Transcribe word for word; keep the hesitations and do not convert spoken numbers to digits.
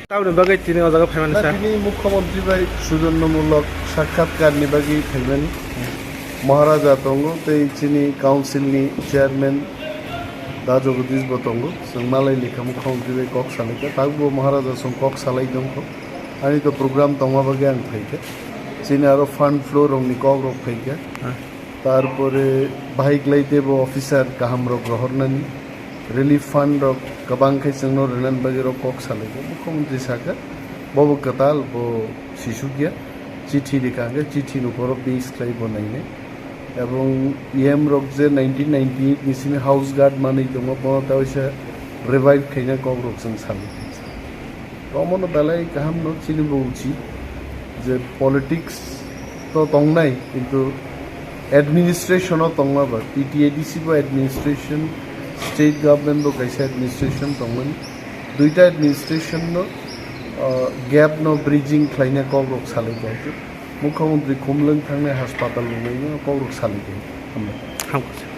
Tamoni bagwi tini o jaga phaimani sa? Tini Mukhyamantri bai sujonnamulok sakhatkarni bagwi phaimani. Maharaja tongo tei chini council ni chairman Da Jagadish bo tongo. Chwng malai likha Mukhyamantri bai kok salaikha. Tabukbo Maharaja song kok salai tongkho. Ani to program tongma bagwi ang phaikha. Chini aro fund flow rokni kok rok phaikha. Tarpore bahai khlai teibo officer kaham rok rohornani, relief fund rok kwbang khe chwngno rwnani bagwi rok kok salaikha. Mukhyamantri sakha, bobo kwtal, bo sisukya, chithi rikha hwnkhe chithi ni uporo base khlai bo nainai. Ebong E M rok je nineteen ninety-eight ni simi house guard manwi tongo, bono ta waisa revive khaina kok rok chwng salai. Omono belai kaham no chini bo uchi je politics to tongnai, kintu administration o tongma ba T T A D C bo administration, state government bo kaisa administration tongmani, duita administration no, ah, gap no bridging khlaina kok rok salai kha. Mukhyamantri Khumlwng thangnai haspatal rwnai no kok rok salai kha. Hambai. Hamkha.